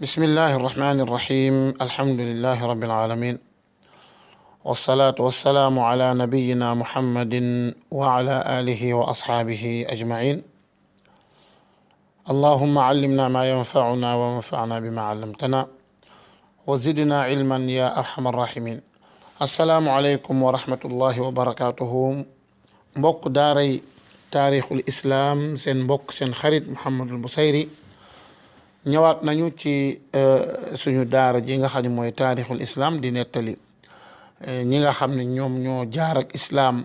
بسم الله الرحمن الرحيم الحمد لله رب العالمين والصلاة والسلام على نبينا محمد وعلى آله وأصحابه أجمعين. اللهم علمنا ما ينفعنا وانفعنا بما علمتنا وزدنا علما يا أرحم الراحمين. السلام عليكم ورحمة الله وبركاته. mbokk daaray taarixul islaam seen mbokk seen xarit Mouhamadul Bousayri ñëwaat nañu ci suñu daara ji nga xam ne mooy taarixul islaam di nettali ñi nga xam ne ñoom ñoo jaar ak islaam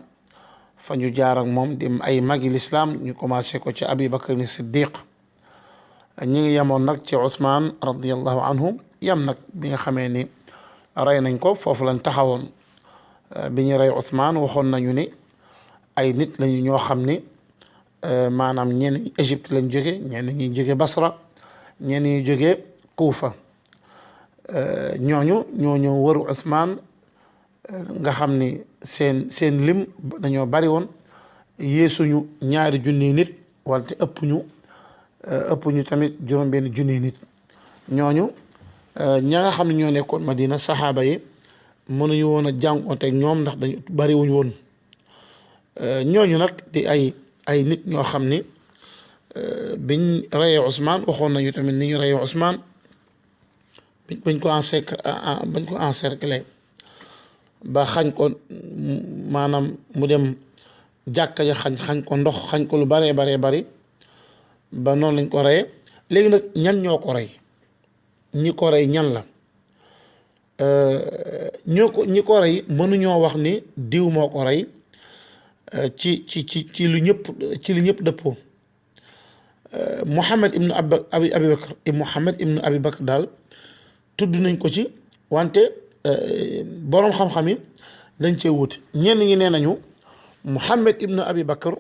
fa ñu jaar ak moom di ay magi lislaam ñu commencé ko ci Abi Bakr ni Siddiq ñi ngi yemoon nag ci Ousmane radiyallahu anhu yam nag bi nga xamee ni rey nañ ko foofu lañ taxawoon. bi ñu rey Ousmane waxoon nañu ni ay nit lañu ñoo xam ni maanaam ñenn ñi Égypte lañ jóge ñenn ñi jóge Basra ñenn ñi jóge Kuufa ñoo ñëw wëru Ousmane nga xam ni seen lim dañoo bari woon yeesuñu ñaari junniy nit wante ëpp ñu tamit juróom-benn junniy nit. ñooñu ña nga xam ne ñoo nekkoon Madina saxaaba yi mënuñu woon a jànkoonte ak ñoom ndax dañu bariwuñ woon. ñooñu nag di ay nit ñoo xam ni biñ reyee Ousmane waxoon nañu tamit ni ñu reyee Ousmane bañ ko encercler ba xañ ko maanaam mu dem jàkka ja xañ ko ndox xañ ko lu baree bari ba noonu lañ ko reyee. léegi nag ñan ñoo ko rey ñi ko rey ñan la ñi ko rey mënuñoo wax ni diw moo ko rey ci lu ñëpp dëppoo. Muhammad ibnu Abi Bakr daal tudd nañ ko ci wante boroom xam-xam yi dañ cee wuute. ñenn ñi nee nañu Muhammad ibnu Abi Bakr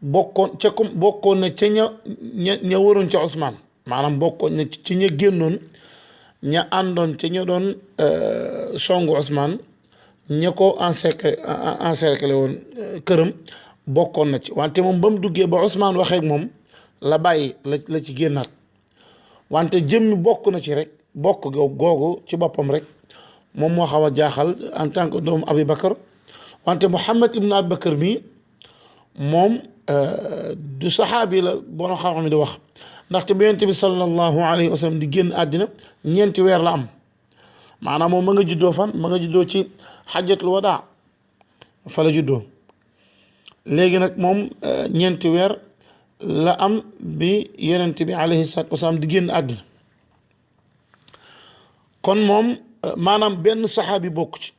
bokkoon na ca ña waroon ca Ousmane, maanaam bokkoon na ci ña génnoon ña àndoon ca ña doon songu Ousmane ña ko encerclé woon këram bokkoon na ci. wante moom ba mu duggee ba Ousmane waxee ak moom la bàyyi la ci génnaat. wante jëmmi bokk na ci rek bokk googu ci boppam rek moom moo xaw a jaaxal en tant que doomu Abi Bakr. wante Muhammad ibnu Abi Bakr mi moom du saxaabi la borom xam-xam di wax, ndaxte bu Yonent bi sallallahu alayhi wa sallam di génn àddina ñeenti weer la am. maanaam moom ma nga juddoo fan ma nga juddoo ci xajjatul wadaa fa la juddoo. léegi nag moom ñeenti weer la am bi Yonent bi alayhi salaatu wasalaam di génn àddina. kon moom maanaam benn saxaabi bokk ci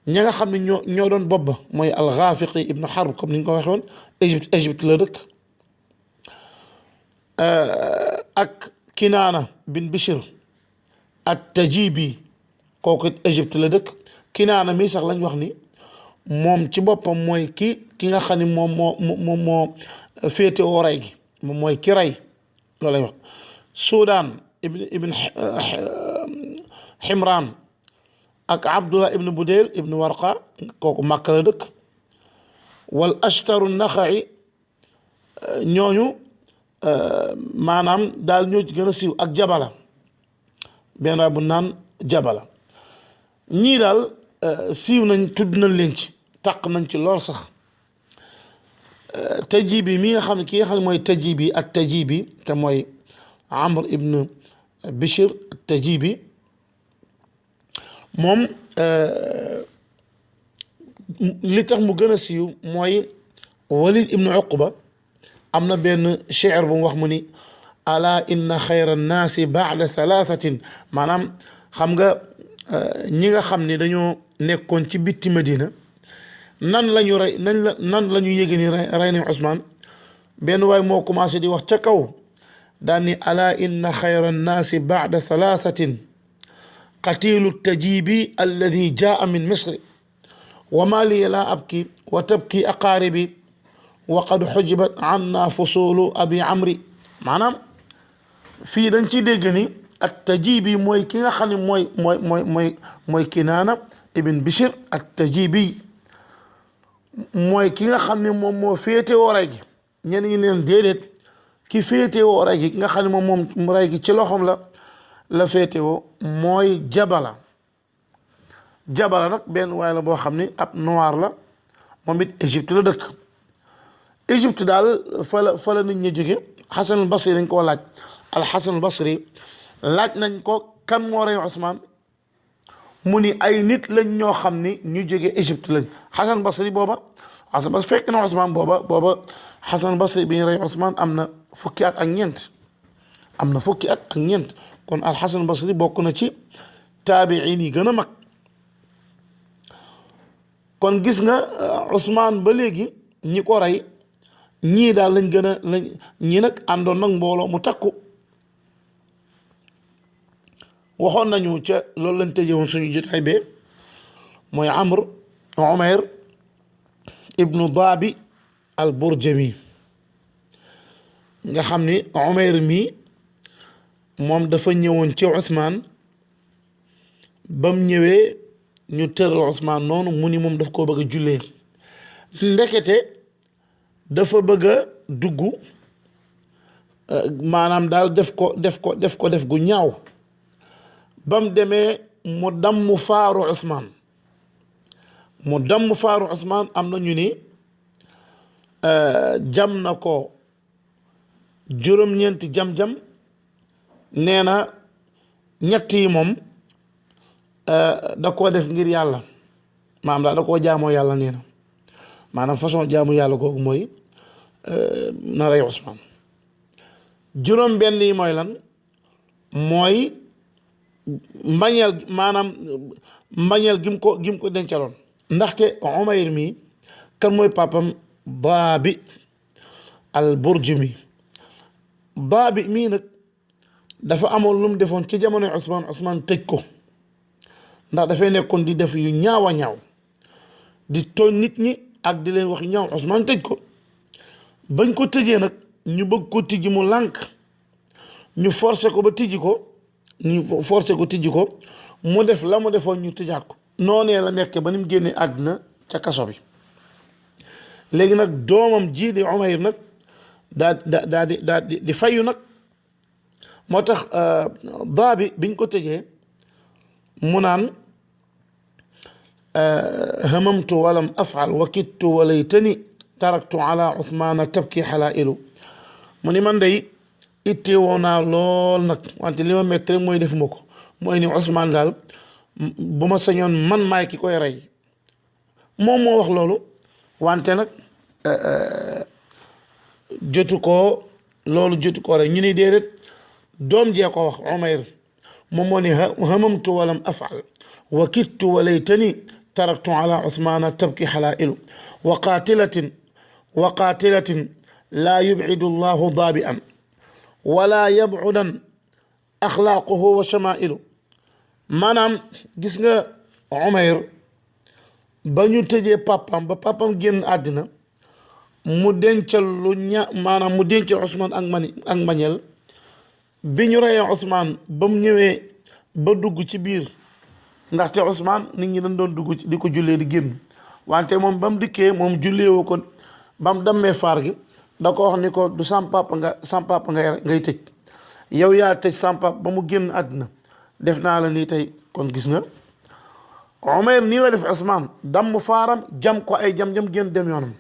ña nga xam ne ñoo doon bopp ba mooy al-Ghafiqi ibnu Harb comme ni ñu ko waxee woon Égypte la dëkk, ak Kinaana bin Bishr at-Tajibi kooku Égypte la dëkk. Kinaana mi sax lañ wax ni moom ci boppam mooy ki nga xam ne moom moo féete woo rey gi, moom mooy ki rey loolu lañ wax. Soudan ibn Himran ak Abdullah ibn Budayl ibn Warqa kooku Makka la dëkk. wal Ashtaru Naxa'i ñooñu maanaam daal ñoo ci gën a siiw, ak Jabala benn waay bu naan Jabala. ñii daal siiw nañ, tudd nañ leen ci, taq nañ ci lool sax. Tajibi mi nga xam ne ki nga xam ne mooy Tajibi ak Tajibi te mooy Amr ibn Bishr Tajibi moom li tax mu gën a siiw mooy Walid ibn Uqba am na benn shi'r bu mu wax mu ni ala inna xayra nnaasi ba'da thalathatin. maanaam xam nga ñi nga xam ne dañoo nekkoon ci bitti Madina nan la ñu rey nan la ñu yéege ni rey nañ Ousmane. benn waay moo commencé di wax ca kaw daan ni ala inna xayra nnaasi ba'da thalathatin qatilu tajibi alladi jaa min misri wa ma liya la abki wa tabki aqaaribi wa qad xujibat anna fusulu abi amri. maanaam fii dañ ciy dégg ni at-Tajibi mooy ki nga xam ne mooy Kinaana ibn Bishr at-Tajibi mooy ki nga xam ne moom moo féete woo rey gi. ñenn ñi neen déedéet ki féete woo rey gi nga xam ne moom rey gi ci loxoom la la féetewoo mooy Jabala. Jabala nag benn waay la boo xam ni ab noir la moom it Égypte la dëkk. Égypte daal fa la nit ñi jóge. Xasan al Basri dañ koo laaj al Xasan al Basri laaj nañ ko kan moo rey Ousmane mu ni ay nit lañ ñoo xam ni ñu jóge Égypte lañ. Xasan Basri booba Xasan Basri fekk na Ousmane booba Xasan Basri bi ñu rey Ousmane am na fukki at ak ñeent. kon al Xasan Basri bokk na ci taabiin yi gën a mag. kon gis nga Ousmane ba léegi ñi ko rey ñii daal lañ gën a ñii nag àndoon nag mbooloo mu takku. waxoon nañu ca loolu lañ tëjee woon suñu jotaay bee mooy Umayr ibnu Daabi al Burjami nga xam ni Umayr mi moom dafa ñëwoon ci Ousmane bam ñëwee ñu tëral Ousmane noonu mu ni moom daf koo bëgg a jullee ndekete dafa bëgg a dugg maanaam daal def gu ñaaw bam demee mu damm faaru Ousmane am na ñu ni jam na ko juróom-ñeenti jam-jam nee na ñett yi moom da koo def ngir yàlla maanaam daal da koo jaamoo yàlla nee na maanaam façon jaamu yàlla googu mooy na rey Ousmane. juróom benn yi mooy lan mooy mbañeel gim ko dencaloon. ndaxte Umayr mi kan mooy papam Daabi al Burjumi. Daabi mii nag dafa amoon lu mu defoon ci jamonoy Ousmane tëj ko ndax dafay nekkoon di def yu ñaaw a ñaaw di tooñ nit ñi ak di leen wax ñaaw Ousmane tëj ko. bañ ko tëjee nag ñu bëgg ko tijji mu lànk ñu forcé ko tijji ko mu def la mu defoon ñu tëjaat ko. noonee la nekk ba ni mu génnee àddina ca kaso bi. léegi nag doomam ji di Umayr nag daa di fayu nag moo tax Daabi biñ ko tëjee mu naan hamamtu walam afal wa kittu wa laytani taraktu ala Ousmane tabki xalailu mu ni man day itte woo naa lool nag wante li ma métti rek mooy defuma ko mooy ni Ousmane daal bu ma sañoon man maay ki koy rey moom moo wax loolu wante nag jotu ko rey ñu ni déedéet doom jee ko wax Umayr moom moo ni hamamtu walam afal wa kittu wa laytani taraktu ala Ousmane tabki xalailu wa qatilatin laa yubcidu llahu daabi'an wala yabcudan axlaaquhu wa shamailu. maanaam gis nga Umayr ba ñu tëjee papam ba papam génn àddina mu dencal mu dencal Ousmane ak mbañeel bi ñu reyee Ousmane ba mu ñëwee ba dugg ci biir ndaxte Ousmane nit ñi dañ doon dugg di ko jullee di génn wante moom ba mu dikkee moom julleewu ko ba mu dammee faar gi da ko wax ni ko du sam papa ngay tëj yow yaa tëj sam papa ba mu génn àddina def naa la nii tey. kon gis nga Umayr nii la def Ousmane damm faaram jam ko ay jam-jam génn dem yoonam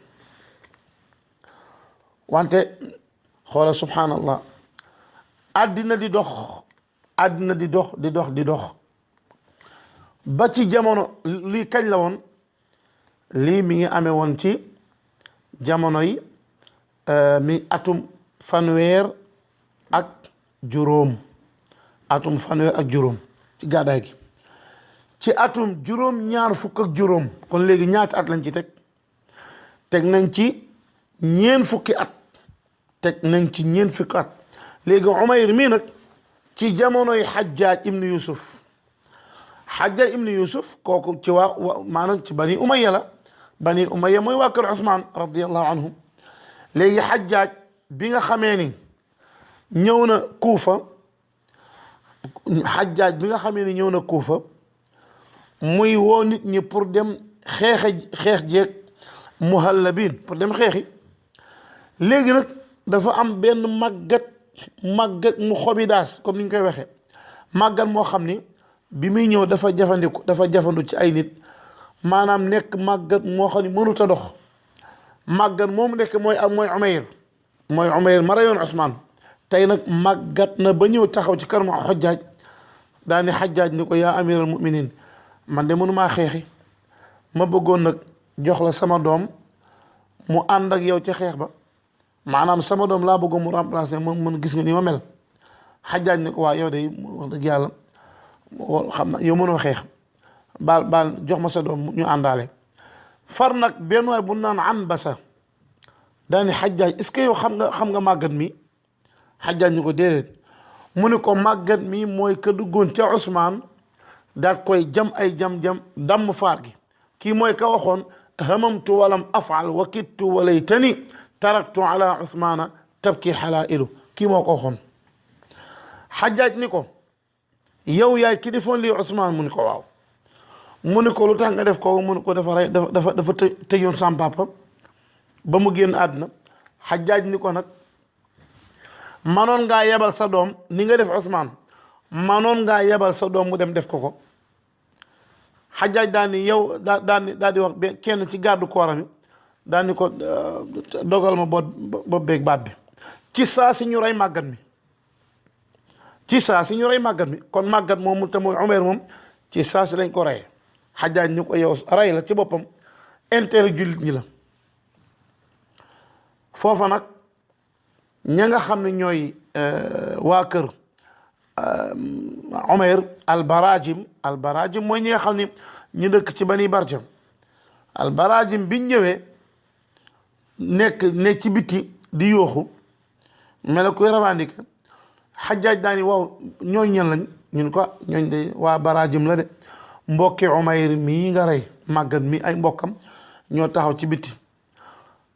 wante xoola subhanallah àddina di dox ba ci jamono lii kañ la woon lii mi ngi amee woon ci jamono yi mi atum fanweer ak juróom ci gàddaay gi ci atum juróom-ñaar fukk ak juróom kon léegi ñaata at lañ ci teg nañ ci ñeen fukki at léegi Umayr mii nag ci jamonoy Hajjaaj ibnu Yusuf kooku ci maanaam ci Bani Umayya mooy waa kër Usmaan radiyallahu anhum. léegi Hajjaaj bi nga xamee ni ñëw na Kuufa muy woo nit ñi pour dem xeex jeeg muhallabin pour dem xeexi. léegi nag dafa am benn màggat mu xobi daas comme ni ñu koy waxee màggat moo xam ni bi muy ñëw dafa jafandu ci ay nit maanaam nekk màggat moo xam ni mënut a dox màggat moom nekk mooy Umayr ma rayoon Usmaan tey nag màggat na ba ñëw taxaw ci kanamu Xajjaaj daani Xajjaaj ni ko yaa amiral muminin man de mënumaa xeexi ma bëggoon nag jox la sama doom mu ànd ak yow ca xeex ba maanaam sama doom laa bëggoon mu remplacer mën gis nga ni ma mel Xajjaaj ni ko waa yow de wax dëgg yàlla xam na yow mënoo xeex baal jox ma sa doom ñu àndaale far nag benn waay bu naan Anbasa daani Xajjaaj est-ce que yow xam nga màggat mi Xajjaaj ñu ko déedéet mu ne ko màggat mi mooy ka duggoon ca Usmaan daat koy jam ay jam-jam damm faar gi kii mooy ka waxoon hamamtu walam afal wa kittu walaytani taraktu ala Usmaana tabki xalailu kii moo ko waxoon Xajjaaj ni ko yow yaay ki defoon lii Usmaan mu ni ko waaw mu ni ko lu tax nga def ko mu ni ko dafa tëjoon sam papa ba mu génn àdduna Xajjaaj ni ko nag manoon ngaa yebal sa doom ni nga def Usmaan manoon ngaa yebal sa doom mu dem def ko Xajjaaj daal ni yow daal di wax kenn ci garde corps mi daal ni ko dogal ma bopp beeg baat bi ci saa si ñu rey màggat mi kon màggat moom te mooy Umayr moom ci saa si lañ ko rey Xajjaaj ni ko yow rey la ci boppam intérêt jullit ñi la foofa nag ña nga xam ne ñooy waa kër Umayr albarajim mooy ñi nga xam ne ñu dëkk ci Bani Barjam albarajim biñ ñëwee nekk ci biti di yooxu mel kuy revendiquer Xajjaaj daani waaw ñooñ ñan lañ ñun ko ñooñ de waa barajim la de mbokki Umayr mii nga rey màggat mi ay mbokkam ñoo taxaw ci biti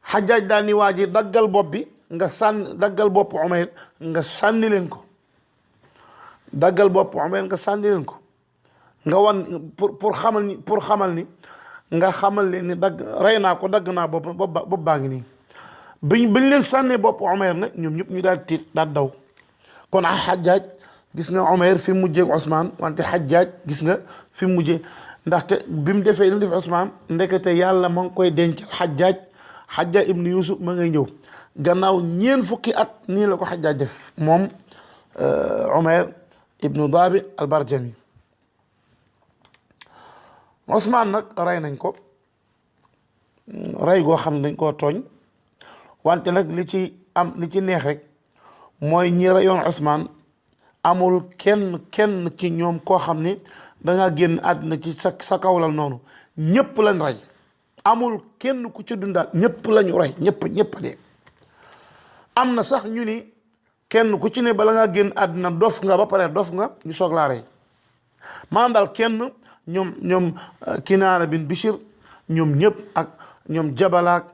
Xajjaaj daani waa ji daggal bopp bi nga sànni daggal bopp Umayr nga sànni leen ko daggal bopp Umayr nga sànni leen ko nga wan pour xamal ni nga xamal leen ni rey naa ko dagg naa bopp baa ngi nii biñ leen sànnee bopp Umayr nag ñoom ñëpp ñu daal tiit daal daw kon Xajjaaj gis nga Umayr fi mu mujjee ak Usmaan wante Xajjaaj gis nga fi mu mujjee ndaxte bi mu defee li mu def Usmaan ndekete yàlla ma ngi koy dencal Xajjaaj ibnu Yuusuf ma ngay ñëw gannaaw ñeen fukki at nii la ko Xajjaaj def moom Umayr ibnu Daabi al-Barjami Usmaan nag rey nañ ko rey goo xam ne dañ koo tooñ wante nag li ci neex rek mooy ñi reyoon Usmaan amul kenn ci ñoom koo xam ni dangaa génn àddina ci sa kawlal noonu ñëpp lañ rey amul kenn ku ci dundaat ñëpp lañu rey ñëpp a dee am na sax ñu ni kenn ku ci ne bala ngaa génn àddina dof nga ba pare dof nga ñu soog laa rey maanaam daal kenn ñoom Kinaana bin Bishir ñoom ñëpp ak ñoom Jabalaak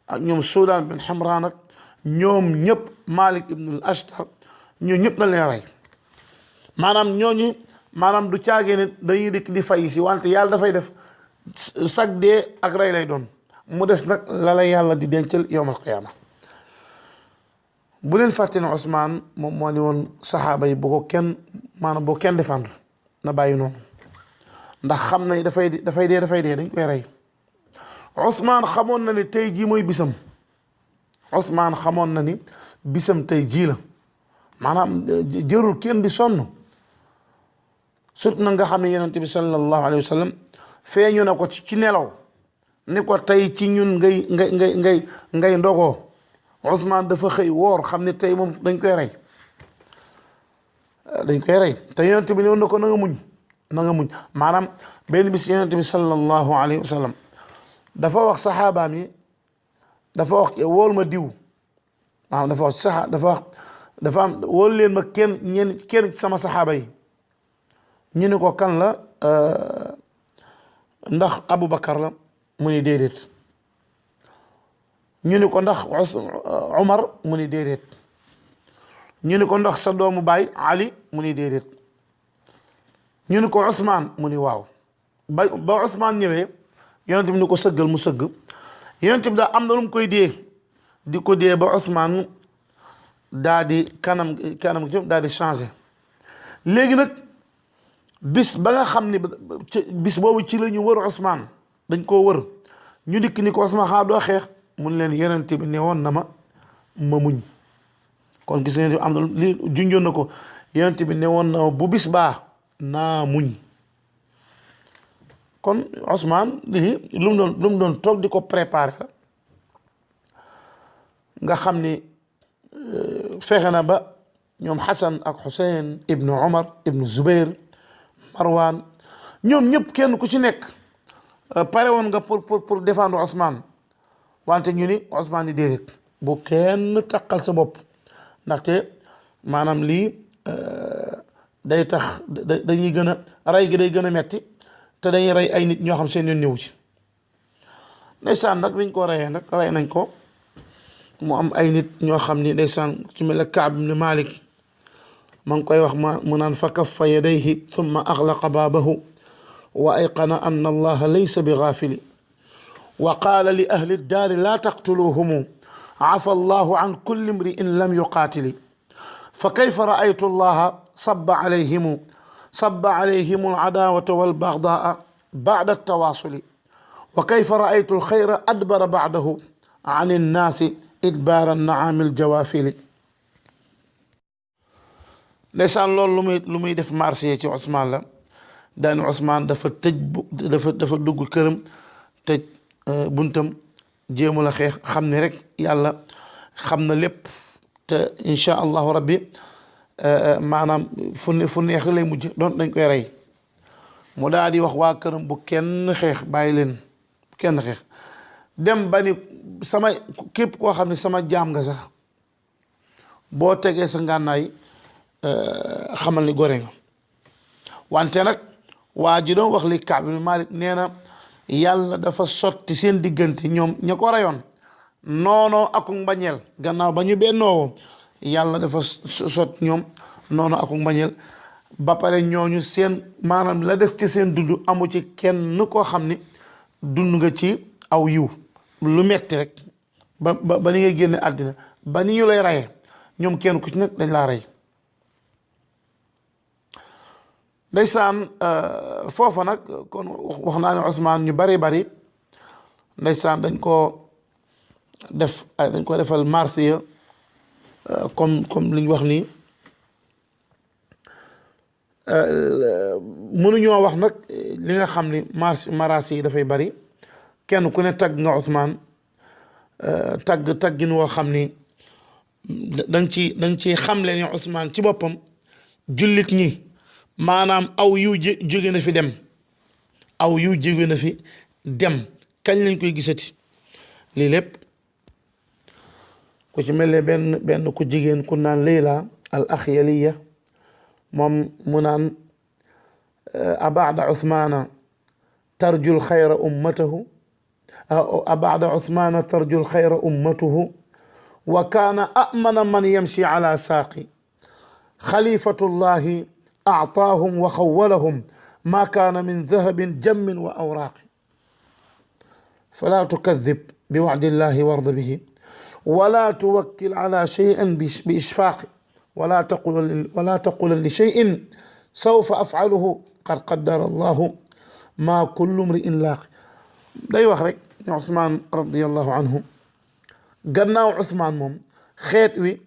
ak ñoom Suudaan bin Ximraan ak ñoom ñëpp Malik ibn al Ashtar ñoom ñëpp dañ leen rey maanaam ñooñu maanaam du caagee ne dañuy dikk di fay si wante yàlla dafay def sag dee ak rey lay doon mu des nag la yàlla di dencal yowmal qiyaama bu leen fàtte ne Usmaan moom moo ni woon saxaaba yi boo kenn défendre na bàyyi noonu ndax xam na dafay dee dañ koy rey Usmaan xamoon na ni tey jii mooy bisam Usmaan xamoon na ni bisam tey jii la maanaam jërul kenn di sonn surtout na nga xam ne yonent bi sallallahu alayhi wa sallam feeñu na ko ci nelaw ni ko tey ci ñun ngay ndogoo Usmaan dafa xëy woor xam ne tey moom dañ koy rey te yonent bi ne woon na ko na nga muñ maanaam benn bis yonent bi sallallahu alayhi wa sallam dafa wax saxaabaam yi dafa wax wóol ma diw maanaam dafa am wóolu leen ma kenn ci sama saxaaba yi ñu ne ko kan la ndax Aboubacar la mu ni déedéet ñu ne ko ndax Umar mu ni déedéet ñu ne ko ndax sa doomu baay Ali mu ni déedéet ñu ne ko Ousmane mu ni waaw ba Ousmane ñëwee yonent bi ni ko sëggal mu sëgg yonent bi daa am na lu mu koy dee di ko dee ba Ousmane daa di kanam daal di changé léegi nag bis ba nga xam ni bis boobu ci la ñu wër Ousmane dañ koo wër ñu dikk ni ko Ousmane xaa doo xeex mun leen yonent bi ne woon na ma muñ kon gis ngeen am na li junjoon na ko yonent bi ne woon na ma bu bis baa naa muñ kon Ousmane lii lu mu doon toog di ko préparer la nga xam ni fexe na ba ñoom Xasan ak Xuseyn ibnu Omar ibnu Zubair Marwan ñoom ñëpp kenn ku ci nekk pare woon nga pour défendre Ousmane wante ñu ni Ousmane ni déedéet bu kenn takkal sa bopp ndaxte maanaam lii day tax dañuy gën a rey gi day gën a metti te dañuy rey ay nit ñoo xam seen yoon ñëw ci ndeysaan nag biñ ko reyee nag rey nañ ko mu am ay nit ñoo xam ni ndeysaan ci mel ne Kaab ibn Malik ma ngi koy wax mu naan fa kaffa yadayhi thumma axlaqa baabahu wa ayqana anna allaha laysa bi gaafili wa qaala li ahli ddaari laa taqtuluuhum afa allahu an kulli imri'in lam yuqaatili fa kayfa ra'aytu allaha sabba alayhim alcadaawata walbagdaa bacda altawaasuli wa kayfa ra'aytu alxayra adbara bacdahu an innaasi idbaara annacaami aljawaafili ndeysaan loolu lu muy def marché ci Ousmane la daani Ousmane dafa dafa dugg këram tëj buntam jéemu la xeex xam ne rek yàlla xam na lépp te incha allahu rabbi maanaam fu neex lay mujj doon dañ koy rey mu daal di wax waa këram bu kenn xeex bàyyi leen kenn xeex dem ba ni sama képp koo xam ne sama jaam nga sax boo tegee sa ngànnaay xamal ni gore nga wante nag waa ji doon wax li Kaab bin Malik nee na yàlla dafa sotti seen diggante ñoom ña ko rayoon noonoo akuk mbañeel gannaaw ba ñu bennoowoo yàlla dafa sotti ñoom noonoo akuk mbañeel ba pare ñooñu seen maanaam la des ci seen dund amu ci kenn koo xam ni dund nga ci aw yiw lu metti rek ba ni ngay génne àddina ba ni ñu lay rayee ñoom kenn ku ci nekk dañ laa rey ndeysaan foofa nag kon wax naa ne Ousmane ñu bari ndeysaan dañ ko defal marsiya comme li ñu wax nii mënuñoo wax nag li nga xam ni marasi yi dafay bari kenn ku ne tagg nga Ousmane taggin woo xam ni danga ci xamle ni Ousmane ci boppam jullit ñi maanaam aw yu jóge na fi dem aw yu jóge na fi dem kañ lañ koy gisati lii lépp ku ci mel ne benn ku jigéen ku naan Layla al Axyaliya moom mu naan abaada Usmaana tarjul xayra ummatahu abaada Usmaana tarjul xayra ummatuhu wa kaana amana man yamshi ala saaqi xalifatullahi أعطاهم وخولهم ما كان من ذهب جم وأوراق فلا تكذب بوعد الله وارض به ولا توكل على شيء بإشفاق ولا تقل لشيء سوف أفعله قد قدر الله ما كل امرئ لاق day wax rek ne Ousmane radiyallahu anhu gannaaw Ousmane moom xeet wi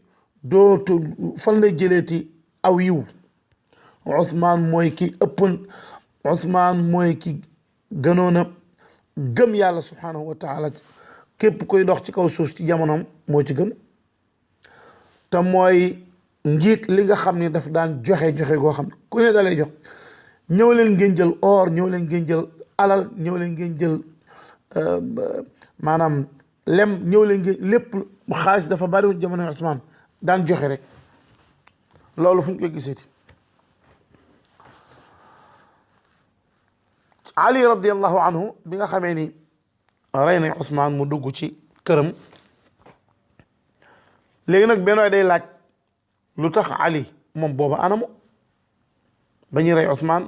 dootul fan lay jëleeti aw yiw Ousmane mooy ki ëppoon Ousmane mooy ki gënoon a gëm yàlla subhanahu wa taala képp koy dox ci kaw suuf ci jamonoom moo ci gën te mooy njiit li nga xam ne daf daan joxe goo xam ne ku ne dalay jox ñëw leen ngeen jël or ñëw leen ngeen jël alal ñëw leen ngeen jël maanaam lem ñëw leen ngeen lépp xaalis dafa bari jamono Ousmane daan joxe rek loolu fu ñu koy gisati Ali radiyallahu anhu bi nga xamee ni rey nañ Ousmane mu dugg ci këram léegi nag benn waay day laaj lu tax Ali moom booba anamu ba ñuy rey Ousmane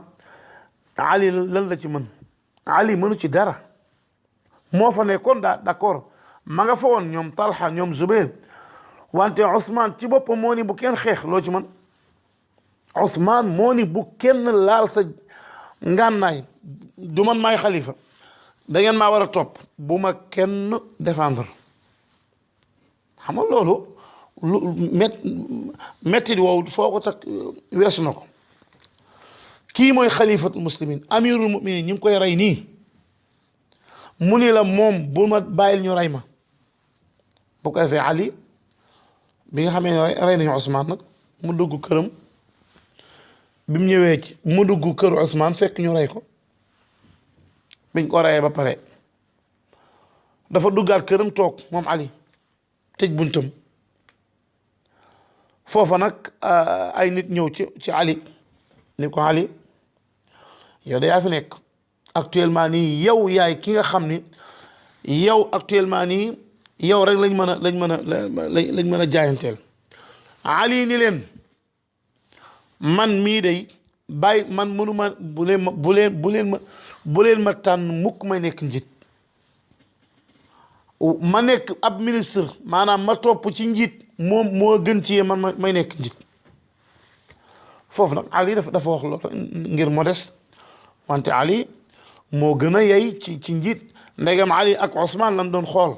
Ali lan la ci mën Ali mënu ci dara moo fa nekkoon d'accord ma nga fa woon ñoom Talha ñoom Zubair wante Ousmane ci boppam moo ni bu kenn xeex loo ci mën Ousmane moo ni bu kenn laal ngànnaay du man maay xalifa da ngeen maa war a topp bu ma kenn défendre xam nga loolu lu métti woowu foo ko takk weesu na ko kii mooy xalifatul muslimin amirul muminin ñu ngi koy rey nii mu ni la moom bu ma bàyyil ñu rey ma bu ko defee Ali bi nga xamee ne rey nañu Ousmane nag mu dugg këram bi mu ñëwee ci mu dugg këru Ousmane fekk ñu rey ko biñ ko reyee ba pare dafa duggaat këram toog moom Ali tëj buntam foofa nag ay nit ñëw ci Ali ni ko Ali yow da yaa fi nekk actuellement nii yow yaay ki nga xam ni yow actuellement nii yow rek lañ mën a jaayanteel Ali ni leen man mii day bàyyi man mënuma bu leen ma tànn mukk may nekk njiit ma nekk ab ministre maanaam ma topp ci njiit moom moo gën ci yee man may nekk njiit foofu nag Ali dafa wax loolu ngir modeste wante Ali moo gën a yey ci njiit ndegam Ali ak Ousmane lan doon xool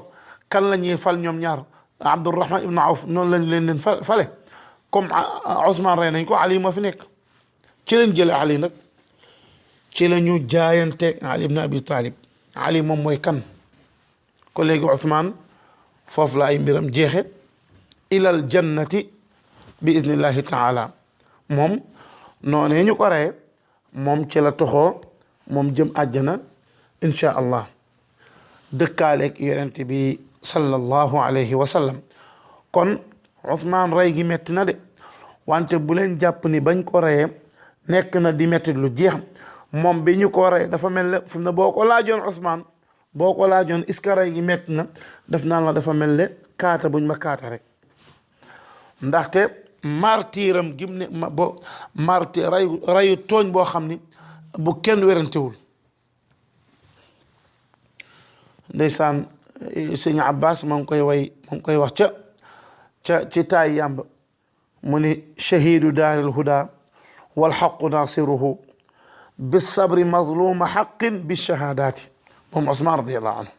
kan la ñuy fal ñoom ñaar Abdurrahman ibn Awf noonu lañ leen fale comme Ousmane rey nañ ko Ali moo fi nekk ci lañ jële Ali nag ci la ñu jaayanteeg Ali ibn Abi Talib Ali moom mooy kan ko léegi Ousmane foofu la ay mbiram jeexe ilal jannati bi iznillahi taala moom noonee ñu ko reye moom ci la toxoo moom jëm àjjana insha allah dëkkaaleeg yonent bi sallallahu alayhi wa sallam kon Ousmane rey gi metti na de wante bu leen jàpp ni bañ ko reyee nekk na di metti lu jeex moom bi ñu ko rey dafa mel ne fi mu ne boo ko laajoon Ousmane boo ko laajoon est-ce que rey gi metti na def naan la dafa mel ne kaata buñ ma kaata rek ndaxte martiram gim ne bo martir reyu tooñ boo xam ni bu kenn werantewul ndeysaan sëñ Abbas moo ngi koy wax ci taay yàmb mu ni shahidu daaril huda wal xaqu nasiruhu bis sabri mazluma xaqin bi shahadaati moom Ousmane radiallahu anhu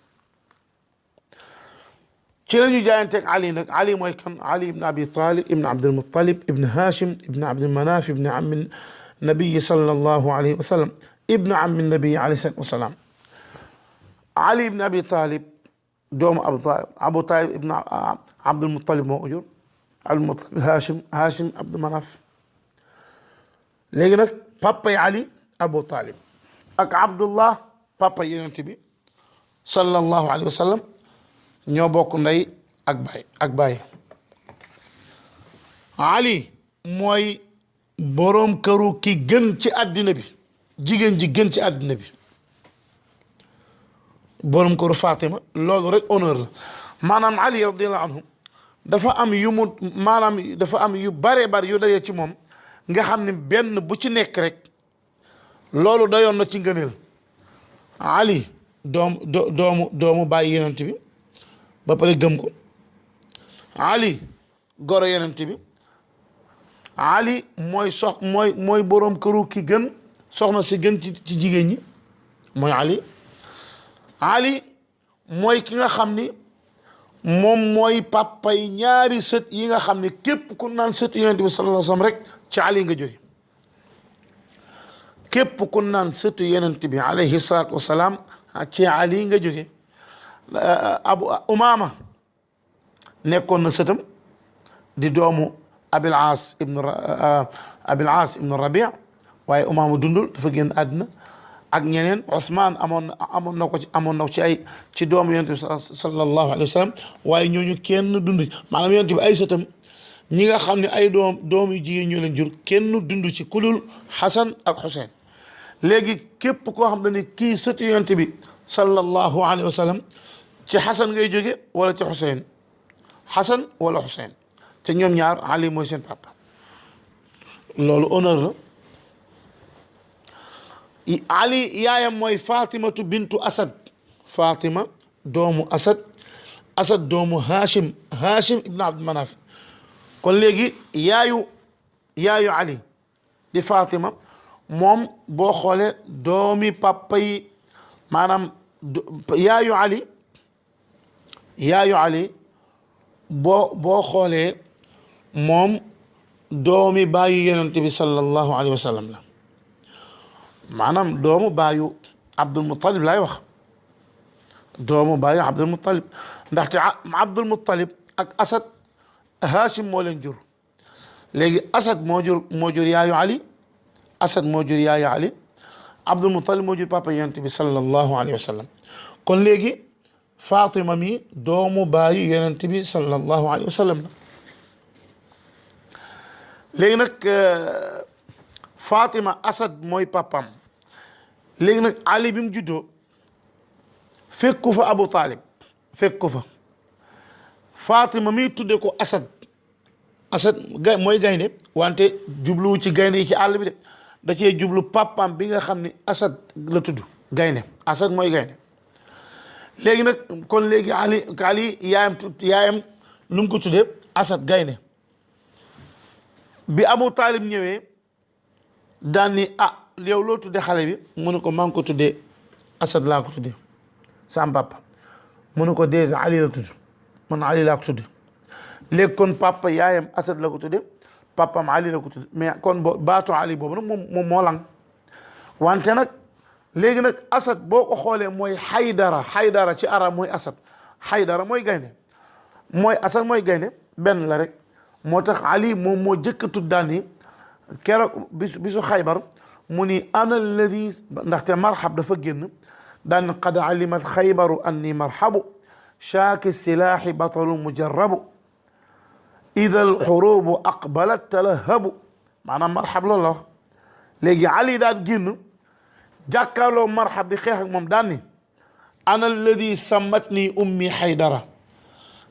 ci la ñu jaayanteeg Ali nag Ali mooy kan Ali ibn Abi Talib ibn Abdul Muttalib ibn Hashim ibn Abdul Manaf ibn ammi nabiyi sallallahu alayhi wa sallam ibn ammi nabiyi alayhi salatu wasalaam Ali ibn Abi Talib doomu Abu Talib ibn Abdul Muttalib moo ko jur Abdul Muttalib Hashim Abdul Manaf léegi nag papa yi Ali Abu Talib ak Abdullah papa yonent bi sallallahu alayhi wa sallam ñoo bokk ndey ak baay Ali mooy boroom këru ki gën ci àddina bi jigéen ji gën ci àddina bi boroom këru Fatima loolu rek honneur la maanaam Ali radiyallahu anhu dafa am dafa am yu bare yu daje ci moom nga xam ne benn bu ci nekk rek loolu dayoon na ci ngëneel Ali doomu bàyyi yonent bi ba pare gëm ko Ali goro yonent bi Ali mooy boroom këru ki gën soxna si gën ci jigéen ñi mooy Ali mooy ki nga xam ni moom mooy papay ñaari sët yi nga xam ni képp ku naan sët yonent bi sallallahu alayhi wa sallam rek ci Ali nga jóge képp ku naan sëtu yonent bi alayhi salaatu wasalaam ci Ali nga jóge Abu Umaama nekkoon na sëtam di doomu Abil Aas ibnu Rabi waaye Umaama dundul dafa génn àddina ak ñeneen Ousmane amoon na ko ci doomu yonent bi sallallahu alayhi wa sallam waaye ñooñu kenn dund maanaam yonent bi ay sëtam ñi nga xam ne ay doom yu jigéen ñoo leen jur kenn dund ci kulul Xasan ak Xuseyn léegi képp koo xam ne kii sëtu yonent bi sallallahu alayhi wa sallam ci Xasan ngay jóge wala ci Xuseyn Xasan wala Xuseyn te ñoom ñaar Ali mooy seen papa loolu honneur la Ali yaayam mooy Fatimatu bintu Asad Fatima doomu Asad doomu Hashim ibn Abd Manaf kon léegi yaayu Ali di Fatima moom boo xoolee doomi papa yi maanaam yaayu Ali boo xoolee moom doomi baayu yonent bi sallallahu alayhi wa sallam la maanaam doomu baayu Abdul Muttalib laay wax doomu baayu Abdul Muttalib ndaxte Abdul Muttalib ak Asad Hashim moo leen jur léegi Asad moo jur yaayu Ali Asad moo jur yaayu Ali Abdul Muttalib moo jur papa yonent bi sallallahu alayhi wa sallam kon léegi Fatima mi doomu baayu yonent bi sallallahu alayhi wa sallam la léegi nag Fatima Asad mooy papam léegi nag Ali bi mu juddoo fekku fa Abu Talib fekku fa Fatima mi tudde ko Asad mooy gaynde wante jubluwu ci gaynde yi ci àll bi de da cee jublu papam bi nga xam ni Asad la tudd gaynde Asad mooy gaynde léegi nag kon léegi Ali yaayam lu mu ko tuddee Asad gaynde bi Abu Talib ñëwee daan ni yow loo tuddee xale bi mu ne ko maa ngi ko tuddee Asad laa ko tuddee sam papa mu ne ko déedéet Ali la tudd man Ali laa ko tuddee léegi kon papa yaayam Asad la ko tuddee papam Ali la ko tuddee mais kon baatu Ali boobu nag moom moo lang wante nag léegi nag Asad boo ko xoolee mooy Haydara ci arab mooy Asad Haydara mooy gaynde mooy Asad mooy gaynde benn la rek moo tax Ali moom moo jëkk tuddaan ni keroog bisu Xaybar mu ni ana alladi ndaxte marxab dafa génn daan qad alimat xaybaru anni marxabu shaaki silaaxi batalu mujarrabu ida alxurubu aqbalat talahabu maanaam marxab loolu la wax léegi Ali daan génn jàkkaarloo marxab di xeex ak moom daan ni ana alladi sammatni ummi Haydara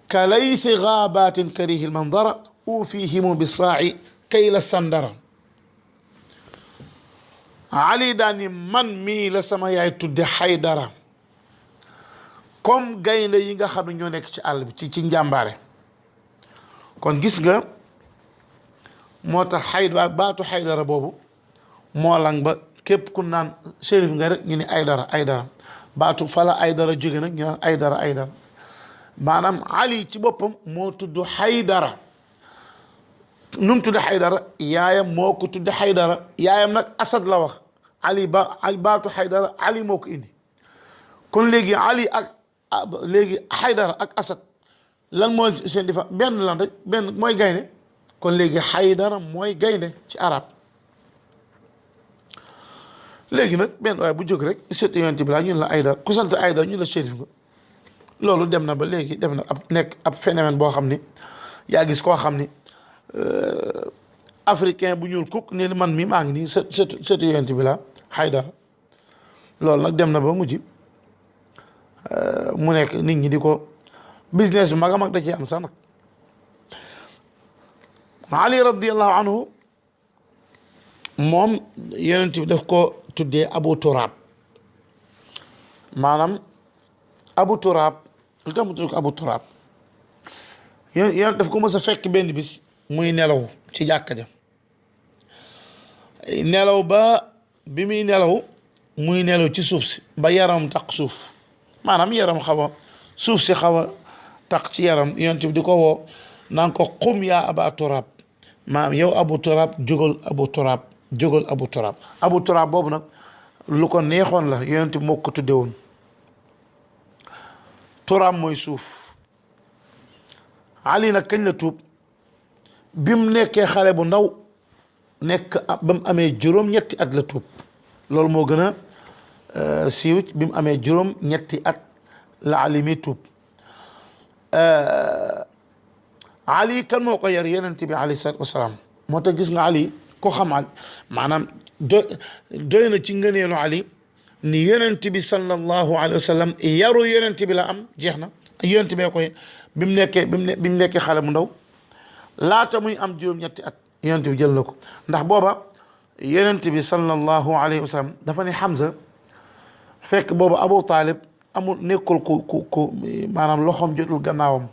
ka laysi gaabatin karihi lmandara ufihimu bisaaci kayla sandara Ali daan ni man mii la sama yaay tudde Haydara comme gaynde yi nga xam ne ñoo nekk ci àll bi ci njàmbaare kon gis nga moo tax baatu Haydara boobu moo lang ba képp ku naan shérif nga rek ñu ne Aydara baatu fala Aydara jóge nag ñu naan Aydara maanaam Ali ci boppam moo tudd Haydara nu mu tudd Haydara yaayam moo ko tudd Haydara yaayam nag Asad la wax baatu Haydara Ali moo ko indi kon léegi Ali léegi Haydara ak Asad lan mooy seen difa benn lan rek benn mooy gaynde kon léegi Haydara mooy gaynde ci arab léegi nag benn waaye bu jóg rek sët yonent bi laa ñun la Aydara ku sant Aydara ñun la shérif nga loolu dem na ba léegi def na nekk ab phénomène boo xam ni yaa gis koo xam ni africain bu ñuul kuk ne man mi maa ngi nii sët yonent bi laa Haydara loolu nag dem na ba mujj mu nekk nit ñi di ko business bu mag a mag da cee am sax nag Ali radiyallahu anhu moom yonent bi daf ko tuddee Abu Turab maanaam Abu Turab lu tax mu tudd ko Abu Turab yonent daf ko mës a fekk benn bis muy nelaw ci jàkka ja nelaw ba bi muy nelaw muy nelaw ci suuf si ba yaram taq suuf maanaam yaram xaw a suuf si xaw a taq ci yaram yonent bi di ko woo naan ko qum yaa Aba Turab maanaam yow Abu Turab jógal Abu Turab jógal Abu Turab Abu Turab boobu nag lu ko neexoon la yonent bi moo ko tudde woon Turab mooy suuf Ali nag kañ la tuub bi mu nekkee xale bu ndaw nekk ba mu amee juróom-ñetti at la tuub loolu moo gën a siiw bi mu amee juróom-ñetti at la Ali mi tuub Ali kan moo ko yar yonent bi alayhi salaatu wasalaam moo tax gis nga Ali ko xam Ali maanaam doy na ci ngëneelu Ali ni yonent bi sallallahu alayhi wa sallam yaru yonent bi la am jeex na yonent bee koy bi mu nekkee xale bu ndaw laata muy am juróom-ñetti at yonent bi jël na ko ndax booba yonent bi sallallahu alayhi wa sallam dafa ne Hamza fekk booba Abu Talib amul nekkul ku maanaam loxoom jotul gannaawam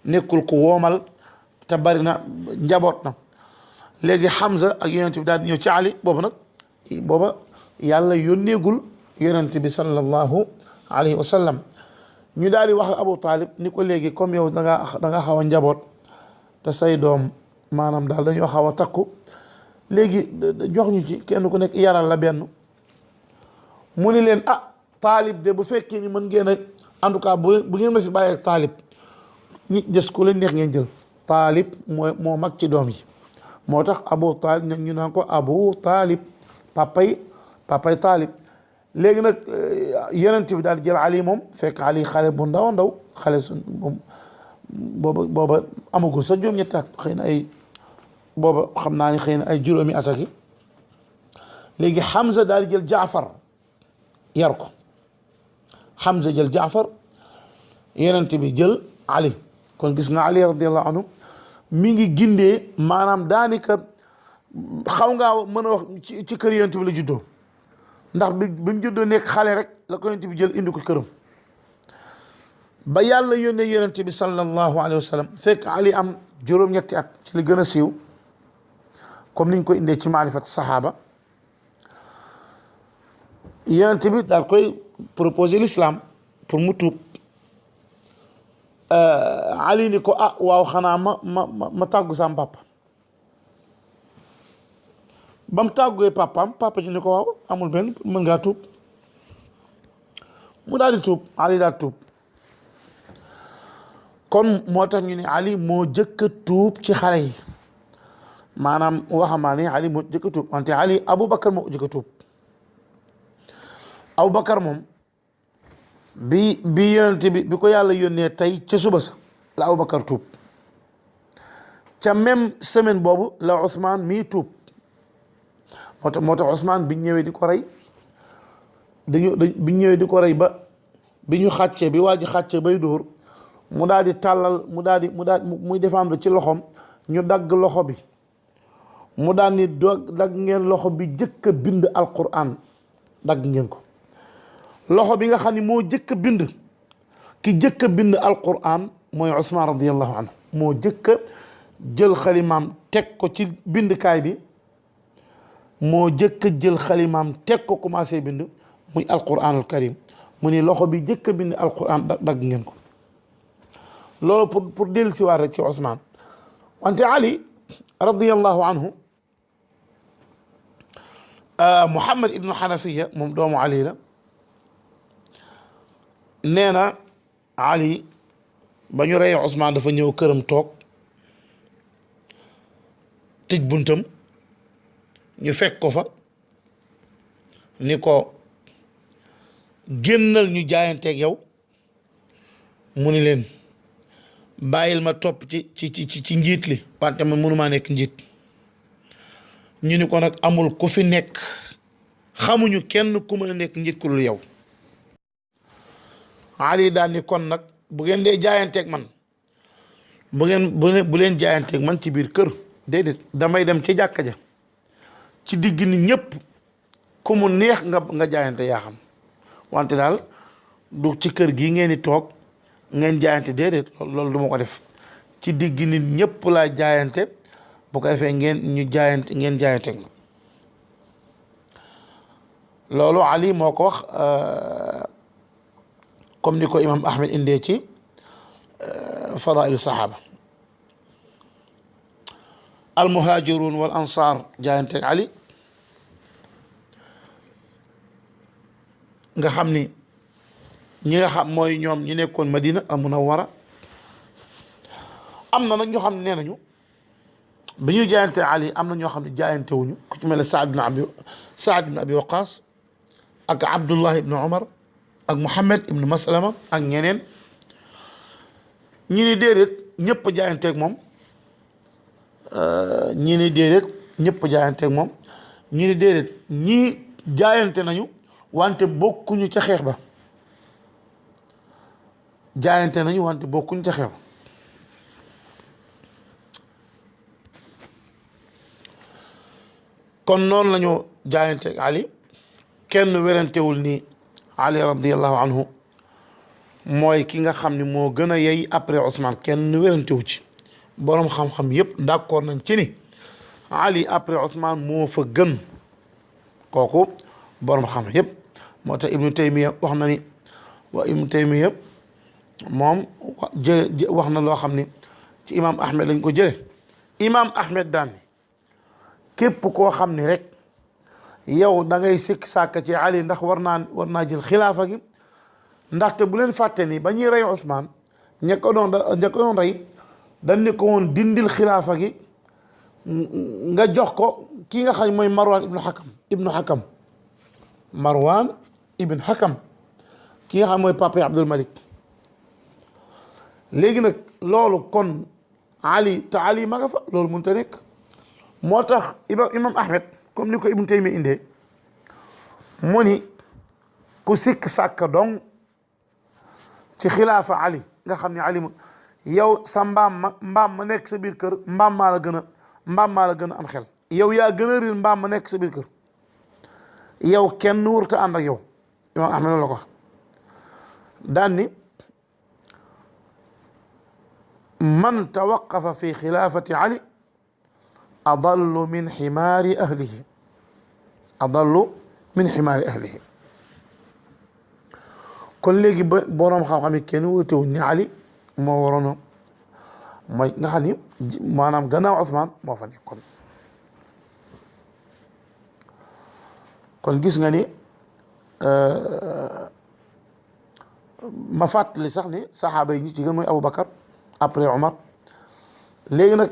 nekkul ku woomal te bari na njaboot na léegi Hamza ak yonent bi daal di ñëw ci Ali boobu nag booba yàlla yónneegul yonent bi sallallahu alayhi wa sallam. ñu daal di wax Abu Talib ni ko léegi comme yow da nga xaw a njaboot te say doom maanaam daal dañoo xaw a takku léegi jox ñu ci kenn ku nekk yaral la benn. mu ni leen Taalib de bu fekkee ni mën ngeen a en tout cas bu ngeen ma fi bàyyee Taalib ñi des ku leen neex ngeen jël. Taalib moo mag ci doom yi moo tax Abu Talib nag ñu naan ko Abu Talib papay Taalib. léegi nag yonent bi daal jël Ali moom fekk Ali xale bu ndaw ndaw xale su booba amagul sa juróom-ñetti at xëy na ay booba xam naa ni xëy na ay juróomi at ak léegi Hamza daal di jël Jaafar yar ko. Hamza jël Jaafar yonent bi jël Ali. kon gis nga Ali radiyallahu anhu mi ngi gindee maanaam daanaka xaw ngaa mën a wax ci kër yonent bi la juddoo ndax bi mu juddoo nekk xale rek la ko yonent bi jël indi ko këram ba yàlla yónnee yonent bi sallallahu alayhi wa sallam fekk Ali am juróom-ñetti at ci li gën a siiw comme niñ ko indee ci maarifat saxaaba. yonent bi daal koy proposer l'islam pour mu tuub. Ali ni ko waaw xanaa ma tàggu sam papa. ba mu tàgguwee papa ji ni ko waaw amul benn mën ngaa tuub. mu daal di tuub Ali daal tuub. kon moo tax ñu ne Ali moo jëkk a tuub ci xale yi maanaam waxamaane Ali moo jëkk a tuub wante Ali Aboubacar moo jëkk a tuub. Aboubacar moom bi yonent bi ko yàlla yónnee tey ca suba sa la Aboubacar tuub ca même semaine boobu la Ousmane mii tuub moo tax Ousmane biñ ñëwee di ko rey biñ ñëwee di ko rey ba bi ñu xàccee bi waa ji xàccee bay dóor mu daal di tàllal muy défendre ci loxoom ñu dagg loxo bi mu daal ni dagg ngeen loxo bi jëkk a bind alquran dagg ngeen ko. loxo bi nga xam ne moo jëkk a bind ki jëkk a bind alquran mooy Ousmane radiyallahu anhu moo jëkk a jël xalimaam teg ko ci bindkaay bi moo jëkk a jël xalimaam teg ko commencé bind muy alquranul karim mu ni loxo bi jëkk a bind alquran dagg ngeen ko. loolu pour dellu si waat rek ci Ousmane wante Ali radiyallahu anhu Muhammad ibnu Hanafiya moom doomu Ali la. nee na Ali ba ñu reyee Ousmane dafa ñëw këram toog tëj buntam ñu fekk ko fa ni ko génnal ñu jaayanteeg yow mu ni leen bàyyil ma topp ci njiit li wante man mënumaa nekk njiit. ñu ni ko nag amul ku fi nekk xamuñu kenn ku mën a nekk njiit ku dul yow. Ali daal ni kon nag bu ngeen dee jaayanteeg man bu leen jaayanteeg man ci biir kër déedéet damay dem ci jàkka ja ci digg ni ñëpp ku mu neex nga jaayante yaa xam wante daal du ci kër gi ngeen di toog ngeen jaayante déedéet loolu du ma ko def ci digg nit ñëpp laa jaayante bu ko defee ngeen jaayanteeg ma. loolu Ali moo ko wax comme ni ko imam Ahmed indee ci fadailu sahaba. al muhajirun wal ansar jaayanteeg Ali nga xam ni ñi nga xam mooy ñoom ñi nekkoon Madina al Munawwara. am na nag ñoo xam ne nee nañu bi ñuy jaayante Ali am na ñoo xam ne jaayante wuñu ku ci mel ne Saad ibn Abi Waqas ak Abdullah ibn Umar ak Muhammad ibn Maslama ak ñeneen ñi ni déedéet ñëpp jaayanteeg moom ñi ni déedéet ñëpp jaayanteeg moom ñi ni déedéet ñii jaayante nañu wante bokkuñu ca xeex ba jaayante nañu wante bokkuñu ca xeex ba. kon noonu lañu jaayanteeg Ali kenn werantewul ni Ali radiyallahu anhu mooy ki nga xam ne moo gën a yey après Ousmane kenn werantewu ci boroom xam-xam yépp d'accord nañ ci ni Ali après Ousmane moo fa gën kooku borom xam yëpp moo tax Ibnu Taymiya wax na ni Ibnu Taymiya moom wax na loo xam ni ci imaam Ahmed lañ ko jële imaam Ahmed daan ni képp koo xam ni rek yow da ngay sikk sàkk ci Ali ndax war naa jël xilaafa gi ndaxte bu leen fàtte ni ba ñuy rey Ousmane ña ko doon rey dañ ne ko woon dindil xilaafa gi nga jox ko kii nga xam mooy Marwan ibnu Hakam Marwan ibn Hakam ki nga xam mooy papa Abdul Malik léegi nag loolu kon Ali te Ali ma nga fa loolu mënut a nekk moo tax imam Ahmed comme ni ko Ibn Taymiya indee mu ni ku sikk sàkk dong ci xilaafa Ali nga xam ne Ali yow sa mbaam ma nekk sa biir kër mbaam maa la gën a am xel yow yaa gën a riir mbaam ma nekk sa biir kër yow kenn wurta ànd ak yow imam Ahmed loolu la ko wax daan ni man tawaqafa fi xilaafati Ali adallu min ximaari ahlihi kon léegi ba boroom xam-xam yi kenn wutewuñ ni Ali moo waroon mooy nga xam ni maanaam gannaaw Ousmane moo fa nekkoon kon gis nga ni ma fàttali sax ni saxaaba yi ñi ci gën mooy Aboubacar après Omar léegi nag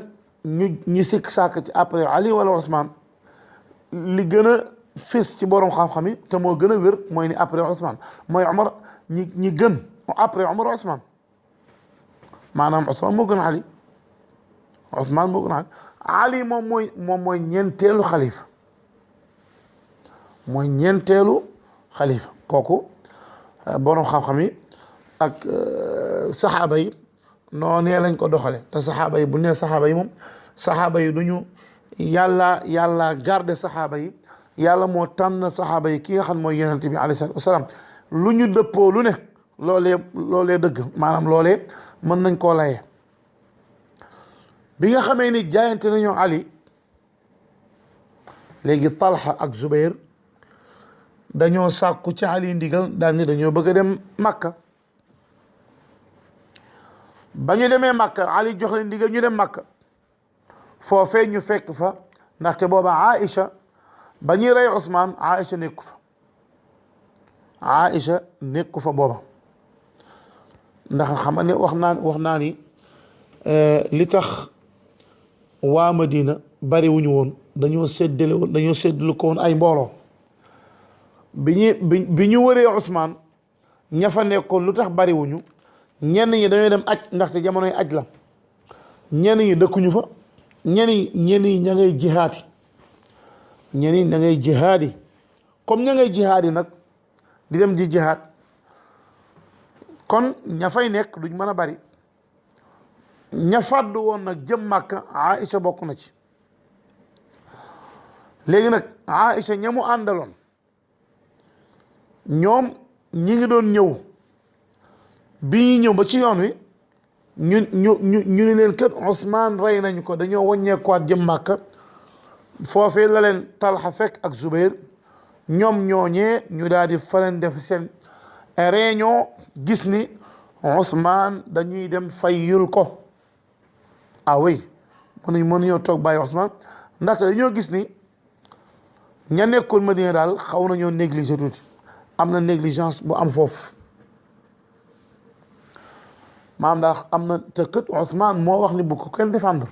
ñu sikk sàkk ci après Ali wala Ousmane li gën a fés ci borom xam-xam yi te moo gën a wér mooy ni après Ousmane mooy Omar ñi gën après Omar Ousmane maanaam Ousmane moo gën a Ali Ousmane moo gën a Ali moom mooy ñeenteelu xalifa kooku borom xam-xam yi ak saxaaba yi noonee lañ ko doxale te saxaaba yi bu nee saxaaba yi moom saxaaba yi duñu yàlla garde saxaaba yi yàlla moo tànn saxaaba yi ki nga xam mooy yonent bi alayhi salaatu wasalaam lu ñu dëppoo lu ne loolee dëgg maanaam loolee mën nañ koo layee bi nga xamee ni jaayante nañoo Ali léegi Talha ak Zubair dañoo sàkku ci Ali ndigal daal ni dañoo bëgg a dem Makka ba ñu demee Makka Ali jox leen ndigal ñu dem Makka foofee ñu fekk fa ndaxte booba Aïcha ba ñuy rey Ousmane Aïcha nekku fa booba ndax xam nga ne wax naa ni li tax waa Madina bari wuñu woon dañoo séddale ko woon ay mbooloo bi ñu wëree Ousmane ña fa nekkoon lu tax bari wuñu ñenn ñi dañoo dem aj ndaxte jamonoy aj la ñenn ñi dëkkuñu fa ñenn ñi ña ngay jihaati comme ña ngay jihaadi nag di dem di jihaad kon ña fay nekk duñ mën a bari ña fàddu woon nag jëm Màkka Aïcha bokk na ci léegi nag Aïcha ña mu àndaloon ñoom ñi ngi doon ñëw bi ñuy ñëw ba ci yoon wi ñu ni leen kër Ousmane rey nañu ko dañoo wàññeekuwaat jëm Màkka foofee la leen Talha fekk ak Zubair ñoom ñooñee ñu daal di fa leen def seen réunion gis ni Ousmane dañuy dem fayyul ko oui mënuñoo toog bàyyi Ousmane ndaxte dañoo gis ni ña nekkoon Madina daal xaw nañoo négliger tuuti am na négligence bu am foofu maam ndax am na te kët Ousmane moo wax ni bu ko kenn défendre